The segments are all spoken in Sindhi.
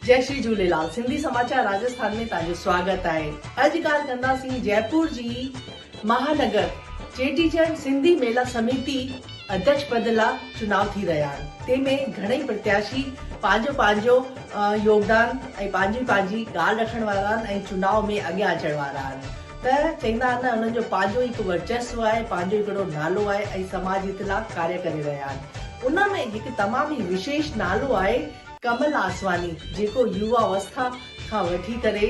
جئي شري جهوليلال سنڌي سماچار راجسٿان ۾ توهان جو سواگت آهي اڄ ڳالهه ڪنداسين جئپور جي مهانگر چيٽي چنڊ سنڌي ميلا سميتي اڌيڪش پد لا چناء ٿي رهيا آهن تنهن ۾ گهڻئي پرتياشي پنهنجو پنهنجو يوگدان ۽ پنهنجي پنهنجي ڳالهه رکڻ وارا آهن ۽ چناء ۾ اڳيان اچڻ وارا آهن ته چئيندا آهن نه انهن جو پنهنجو هڪ ورچسو آهي پنهنجو هڪڙو نالو آهي ۽ سماج هت لا ڪاريه ڪري رهيا آهن ان ۾ هڪ تمام ئي وشيش نالو آهي ڪمل آسواني جيڪو يووا اوسٿا کان وٺي ڪري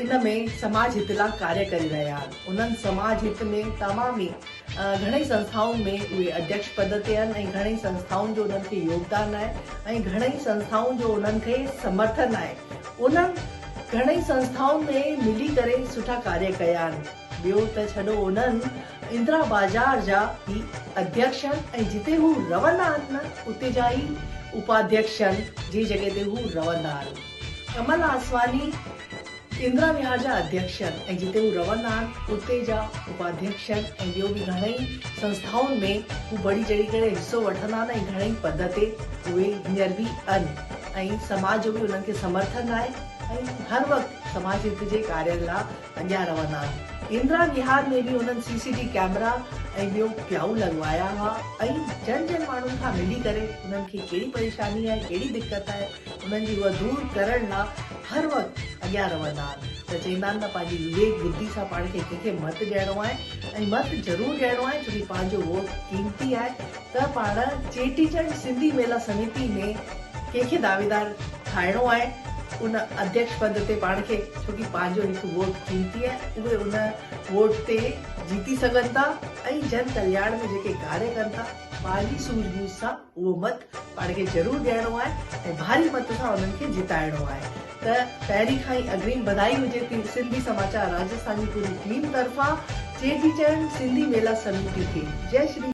ان ۾ سماج هت لا ڪاريه ڪري رهيا آهن. انهن سماج هت ۾ تمام ئي گهڻئي سنسٿائن ۾ اهي اڌيڪش پد تي آهن ۽ گهڻئي سنسٿائن جو انهن کي يوگدان آهي ۽ گهڻئي سنسٿائن جو انهن کي سمرٿن آهي. انهن گهڻئي سنسٿائن ۾ ملي ڪري سٺا ڪاريه ڪيا آهن. ٻيو ته ڇڏو انهن اندرا بازار جا هي اڌيڪش آهن ۽ جتي هو روندا آهن نه اتي جا ئي اپاڌيڪش آهن جنهن جڳهه تي هو روندا آهن. ڪمل آسواني اندرا وهار جا اڌيڪش آهن ۽ جتي هو روندا آهن اتي جا اپاڌيڪش آهن ۽ ٻيو به گهڻئي سنسٿائن ۾ هو بڙهي چڙهي ڪري حصو وٺندا آهن ۽ گهڻئي پد تي اهي هينئر به آهن ۽ سماج جو به انهن کي سمرٿن آهي ۽ هر وقت سماج هت جي ڪارين لا اڳيان رهندا آهن. اندرا وهار ۾ به انهن سي سي ٽي ڪئميرا ۽ ٻيو پيائو لڳوايا هئا ۽ جن جن ماڻهن کان ملي ڪري انهن کي ڪهڙي پريشاني آهي ڪهڙي دقت آهي انهن جي اها دور ڪرڻ لا هر وقت اڳيان رهندا آهن ته چئيندا آهن نه پنهنجي وويڪ ٻڌي سان پاڻ کي ڪنهن کي مت ڏيڻو آهي ۽ مت ضرور ڏيڻو آهي ڇو ڪي پنهنجو ووٽ قيمتي آهي ته پاڻ چيٽي چنڊ سنڌي ميلا سميتي ۾ ڪنهن کي دعويدار ٺاهڻو آهي ان اڌيڪش پد تي پاڻ کي ڇو ڪي پنهنجو هڪ ووٽ قيمتي آهي اهي ان ووٽ تي جيتي سگهن ٿا ۽ جن ڪلياڻ ۾ جيڪي ڪاريه ڪن ٿا پنهنجي سوجھ ٻوجھ سان اهو مت پاڻ کي ضرور ڏيڻو آهي ۽ ڀاري مت سان انهن کي جيتائڻو آهي ته پهرين کان ئي اگريم وڌائي هجي ٿي سنڌي سماچار راجسٿان جي پوري ٽيم طرفان چيٽي چنڊ سنڌي ميلا سميتي کي جئي شري.